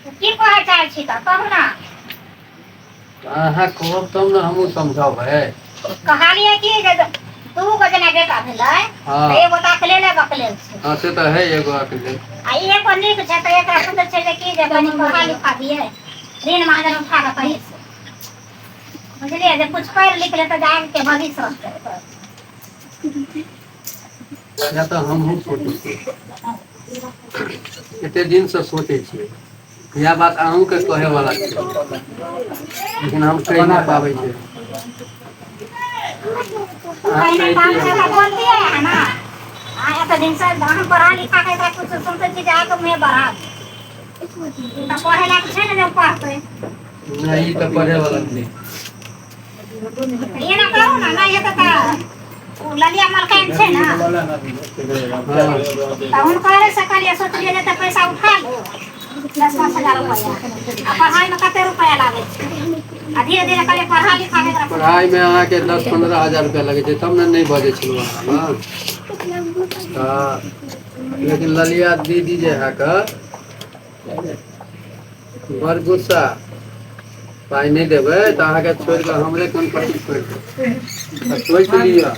की कहऽ चाहै छी तऽ कहू ने। अहाँ कहब तब ने हमहूँ समझबै। कहलियै कि जे दू गो जेना बेटा भेलै तऽ एगो तऽ अकलेले बकलेल छै। हँ, से तऽ है, एगो अकेले। आ एगो नीक छै, तऽ एकरा सोचै छै जे की जे कनि पढ़ा लिखा दियै, ऋण महाजन उठा कऽ कहीं से, बुझलियै, जे कुछ पढ़ि लिख लेतै तऽ आगेके भविष्य रहतै ओकर। या तऽ हमहूँ सोचै छियै, एते दिनसँ सोचै छियै, इएह बात अहूँके कहैवला छै, लेकिन हम कहि नहि पाबै छियै। अहाँ पहिने कहै काम छियै छै तऽ बोलतियै अहाँ ने। आ एते दिनसँ हम पढ़ा लिखा कऽ एकरा कुछ सोचै छी जे आगू मुँहे बढ़ा तऽ पढ़े लायक छै ने जे ओ पढ़तै। नहि, ई तऽ पढ़ैवला नहि। एना करू ने, नहि हेतै तऽ ओ ललिया मलकाइन छै ने। हँ। तऽ हुनकरे से कहलियै, सोचलियै जे एते पैसा उठा लू, 10-5 हजार रुपैआ, आ पढ़ाइमे कते रुपैआ लागै छै, आ धीरे धीरे कहलियै पढ़ा लिखा कऽ एकरा। पढ़ाइमे अहाँके 10-15 हजार रुपया लगै छै, तब ने नहि बजै छलहुँ अहाँ। तऽ लेकिन ललिया दीदी जे है के बड़ गुस्सा, पाइ नहि देबै तऽ अहाँके छोड़ि कऽ हमरे कनपट्टी छोड़ि देत, तऽ सोचि लिअ।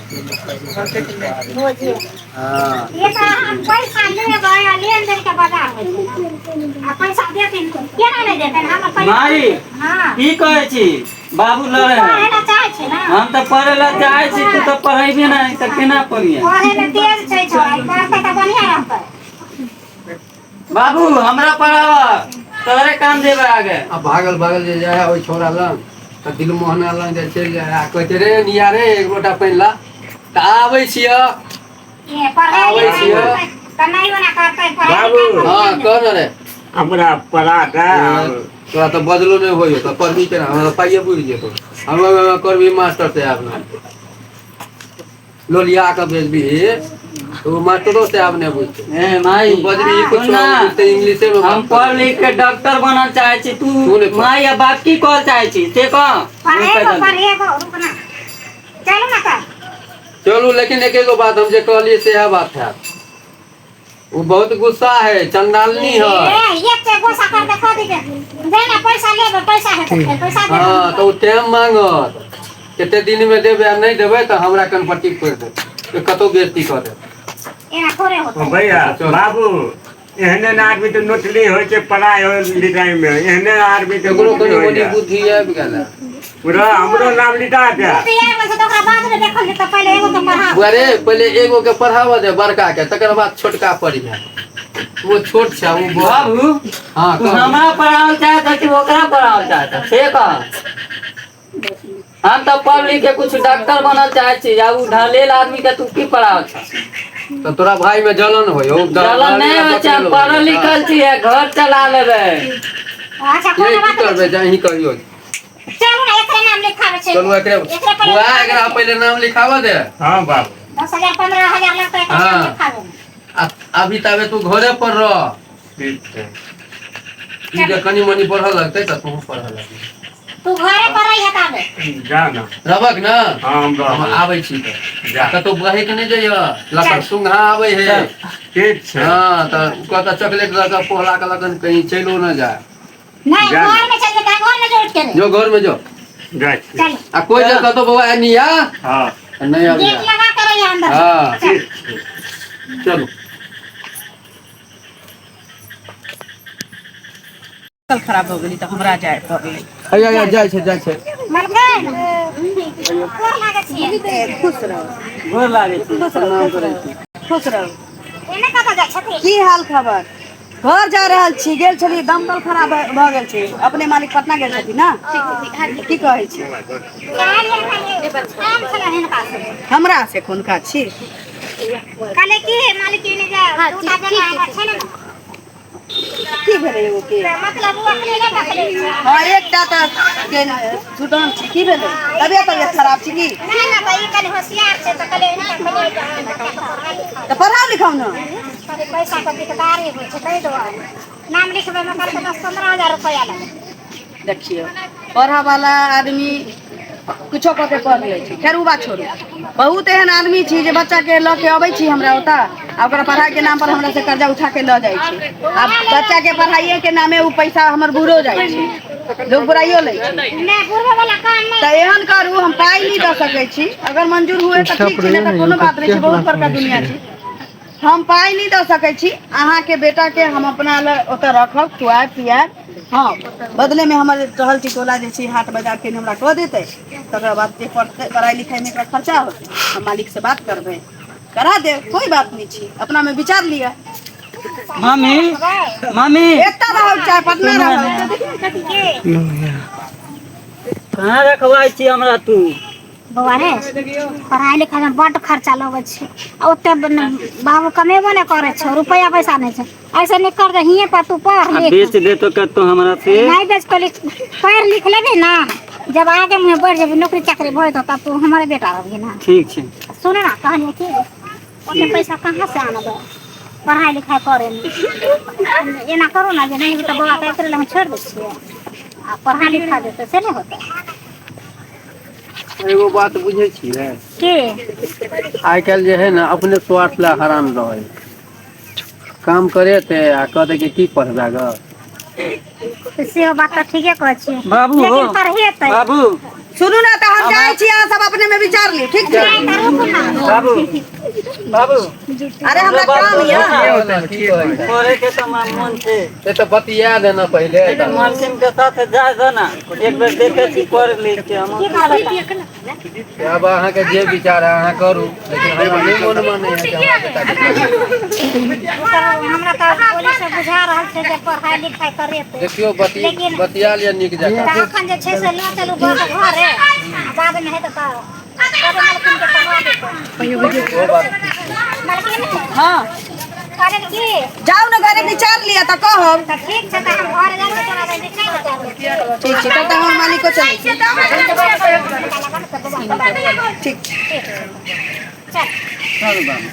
बुझियौ। हँ, ई तऽ तऽ सोचि हम लिअ। पैसा लेबै आ लेन देन के बाजार होइ छै ने, आ पैसा देथिन, केना नहि देथिन हमर पैसा। माई। हँ। की कहै छी, बाबू लड़े है। पढ़े लए चाहै छै ने। हम तऽ पढ़े लए चाहै छी, तू तऽ पढ़ेबी नहि तऽ केना पढ़ियै? पढ़े मे तेज छै छौड़ा ई, पढ़तै तऽ बढ़िआँ रहतै। बाबू, हमरा पढ़ाबऽ, तोहरे काम देबै आगे। आ भागल भागल जे जाइ है ओहि छौड़ा लग तऽ दिलमोहना लग जे चलि जाइ है आ कहै छै, रे निया रे, एक लोटा पानि ला तऽ आबै छियह। ए पढ़ाइ आबै लिखाइ छियह। करतै तऽ नहि ओना करतै पढ़ाइ बाबू। लिखाइ पर हँ, ध्यान कह देतै। ने रे। हमरा पढ़ा दे आब। तोरा तऽ बजलो नहि होइ तऽ पढ़बही केना? हमरा तऽ पाइए बुड़ि जेतौ। हमरा करबही मास्टर साहेब ने लोलिया कऽ भेजबही तऽ ओ मास्टरो साहेब नहि बुझतै। ए तू माई। बजबही हँ। सुन कुछो, ना। ओ बुझतै, इंग्लिशेमे हम बात पढ़ करै। लिख के डॉक्टर बनल चाहै छी। तू तू नहि पढ़। माय या बाप की कहल चाहै छी से कह। हम कहि पढ़ेबो देली। पढ़ेबो, रुक ना, चलू ने तऽ। चलू, लेकिन एके गो बात हम जे कहलियै सएह बात हैत। ओ बहुत गुस्सा है, चंडालनी ए है। एते गोसा करतै कथी के? दे ने पैसा, लेबै पैसा हेतै, फेर पैसा देबै हँ, हुनका। तऽ ओ टाइम मांगत, कते दिनमे देबै, आ नहि देबै तऽ हमरा कनपट्टी फोड़ि देत, कतहु बेइज्जती कऽ देत। एना थोड़े ओ होतै। भैया। अच्छा चलू। बाबू, एहने ने आदमी तऽ नोचनी होइ छै पढ़ाइ लिखाइ मे, एहने आदमी के एकरो नोचनी कनि मनि होइया। बुद्धि आबि गेल है। पूरा हमरो नाम लिखा दे। बुद्धि आबि गेल छै तऽ ओकरा बादमे देखल जेतै, पहिले एगो के पढ़ाबू। बुआ रे, पहिले एगो के पढ़ाबऽ दे बड़का के, तकर बाद छोटका पढ़िहे। ओ छोट छै, ओ बड़। बाबू। हँ। तू कहू। हमरा पढ़ाओल चाहत कि ओकरा पढ़ाओल चाहत से कह। हम तऽ पढ़ लिख के कुछ डॉक्टर बनल चाहै छी, आ उ ढलेल आदमी के तू की पढ़ाओ छ? तऽ तोरा भाय मे जलन होइ हौ? जलन नहि होइ छै, हम पढ़ल लिखल छियै, घर चला लेबै। अच्छा, ये कोनो की बात नहि करबै छै। जे अहीं कहियौ। चलू ने, एकरे नाम लिखाबै छै। चलू, एकरे एकरे पहिले बुआ, लिखाबै एकरा छै। पहिले नाम लिखाबऽ दे। हँ बाबू। 10 हजार 15 हजार लगतै एकरा नाम हँ। लिखाबैमे। आ अभी ताबे तू घरे पर रह। ठीक छै। ई जे कनि मनि पढ़ऽ लगतै तऽ तूहूँ पढ़ऽ लगबी। तू घरे पर रहिहे ताबे। जा ने। रहबक ने? हँ, हम हम रहबै। आबै छी तऽ जा। आ कतहु बहैके नहि जइह, लकर चल। सुंघा आबै हे। चल। ठीक छै। हँ, तऽ कहता चॉकलेट लऽ कऽ पोहला कऽ लखन कहीं चलिओ न जाय। नहि। जा ने। घरमे चलि जेतै, घरमे जो उठि के रे। जो, घरमे जो। जाइ छी। चल। आ कोइ जे चल। कहतौ बौआ निया हँ। नहि गेट अबिहे। लगा के रहिहे अन्दर से। हँ। चल। ठीक छै। चलू। खराब भऽ गेली तऽ हमरा जाय पड़लै। हैया हैया, जाइ छै, जाइ छै। मलकाइन, गोर लागै छियै। खुश रहू। गोर लागै छी। खुश रहू। प्रणाम खुश करै रहू। छी। खुश रहू। एने कतऽ जाइ छथिन? की हाल खबर? घर जा रहल छी, गेल छलियै, दमकल खराब भऽ गेल छै। अपने मालिक पटना गेल छथिन ने। की कहै छी? कहलियै कनि काम छलै हिनका से। हमरा से कोनका छी? कहलियै की मालिकिन जे दूटा बेटा हमरा छै ने। की भेलै एगो के? तऽ मतलब ओ अकेले बकले छै। हँ, एकटा तऽ जुटान छी। की भेलै? तबियत तबियत खराब छी की? नहि नहि, तऽ ई कनि होशियार छै, तऽ कहलियै हिनका कहलियै जे अहाँ बच्चाके पढ़ा लिखा। तऽ पढ़ाउ लिखाउ ने। कनि पैसाके दिकदारी होइ छै, ताहि दुआरे नाम लिखबैमे कहलकै 10-15 हजार रुपैआ लगतै। देखियौ, पढ़ऽवला आदमी किछो कऽ के पढ़ लै छै। खैर ओ बात छोड़ू, बहुत एहन आदमी छी जे बच्चाके लऽ के अबै छी हमरा ओतऽ आ ओकरा पढ़ाइके नाम पर हमरा से कर्जा उठा के लऽ जाइ छै। आ बच्चाके पढ़ाइएके नामे ओ पैसा हमर बुरो जाइ छै, लोक बुराइयो लै छै। नहि, बुढ़बे वाला काम नहि। तऽ एहन करू, हम पाइ नहि दऽ सकै छी, अगर मंजूर हुए तऽ ठीक छै, नहि तऽ कोनो बात नहि छै, बहुत बड़का दुनिया छै। हम पाइ नहि दऽ सकै छी, अहाँके बेटाके हम अपना लग ओतऽ रखब, खुआएब पियाएब। हँ, बदलेमे हमर टहल टिकोला जे छै हाट बाजारके हमरा कऽ देतै, तकरा बाद जे पढ़तै पढ़ाइ लिखाइमे एकरा खर्चा होतै, हम मालिकसँ बात करबै, करा देब, कोइ बात नहि छै। अपनामे विचार लिअ। मामी, मामी, एतऽ रहब चाहे पटना रहब। कहाँ रखवाइ छी हमरा तू? बौआ रे, पढ़ाइ लिखाइमे बड्ड खर्चा लगै छै आ ओते बाबू कमेबो नहि करै छै, रुपैआ पैसा नहि छै। ऐसे नहि कर दे, हिये पर तू पढ़ आ लिख। बेच दे तो कतौ हमरा से। नहि बेच के लिख, पढ़ लिख लेबही ना, जब आगे मुँहे बढ़ जेबही, नौकरी चाकरी भऽ जेतौ, तब तू हमारे बेटा रहबही ना। ठीक छै। सुन ना, कहलियै कि ओते पैसा कहाँ से आनबै पढ़ाइ लिखाइ करैमे? एना करू ना जे नहि तऽ बौआके एकरे लग छोड़ि दै छियै आ पढ़ा लिखा देतै, से नहि होतै? एगो बात बुझै छियै? की? आइ काल्हि जे है ने अपने स्वार्थ लए हरान रहै, काम करेतै आ कहतै कि की पढ़बै ग। तऽ सेहो बात तऽ ठीके कहै छियै। बाबू हो। लेकिन पढ़ेतै। बाबू। सुनू ने, तऽ हम जाइ छी, अहाँ सब अपने में विचार लियौ, ठीक छै? नहि तऽ रुकू ना। बाबू, बाबू। अरे हमरा काम यऽ। की कहै छै? पढ़े के तऽ हमरा मन छै। से तऽ बतिया देना पहिले। मालकिन के साथ जाय दे ना, एक बेर देखे छी पढ़ लिख के हम। की कहबै? आब अहाँके जे विचार है अहाँ करू, लेकिन हमरा नहि मन मानै है कि हमरा बेटा के हमरा तऽ बोली से बुझा रहल छै जे पढ़ाइ लिखाइ करेतै। देखियौ, बति लेकिन बतिया लिअ नीक जकाँ। तऽ एखन जे छै से लऽ चलू बौआ के घरे आ बादमे हेतै तऽ कहबै मालकिन के, पढ़ा देतै। ओ बात। मालकिन। हँ। कहलियै की? जाउ ने घरे, विचार लिअ तऽ कहब। तऽ ठीक छै, तऽ हम घर जाइ छी, तोरा विचार बताबै। ठीक छै, तब तऽ हमर मालिको चलै छै। ठीक छै। चल। चल बाबू।